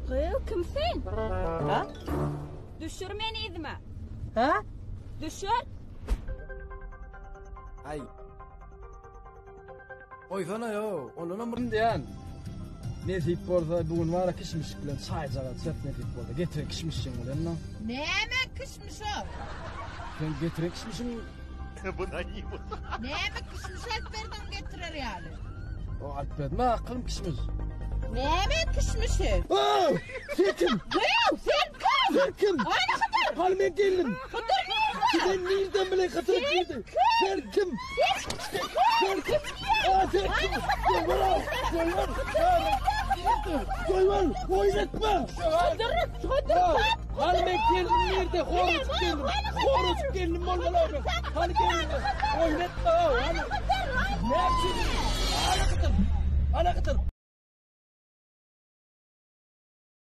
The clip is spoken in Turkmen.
Gyz kim sen? Ha? Düşür meni yzyma. Ha? Düşür. Ay. Goýsana yo, ondanam bir diýen. Nesip bolsa bu gün bara kişmiş bilen çaýjaga çek nesip bolsa. Getiren kişmişiň bilen. Näme kişmiş o? Sen getiren kişmişiň Näme kişmiş alyp berdiň getirer ýaly? O alyp berdim ha, akylym kişmiş. Näme kişmişi? Aa, sen kim? Gyýw, sen kim? Sen kim? Aýna Hydyr! Hany men geldim. Hydyr nirde? Sen nirden bile Hydyr girdi? Sen kim? Sen kim? Aa, sen kim? Goýber, goýber. Goýber, goýber etme. Hydyr, Hydyr tap! Hany men geldim nirde? Horuç geldim. Horuç geldim bolmaly. Hany geldim. Goýber etme. Hany. Hydyr, Ne için? Hany Hydyr. Hany Hydyr.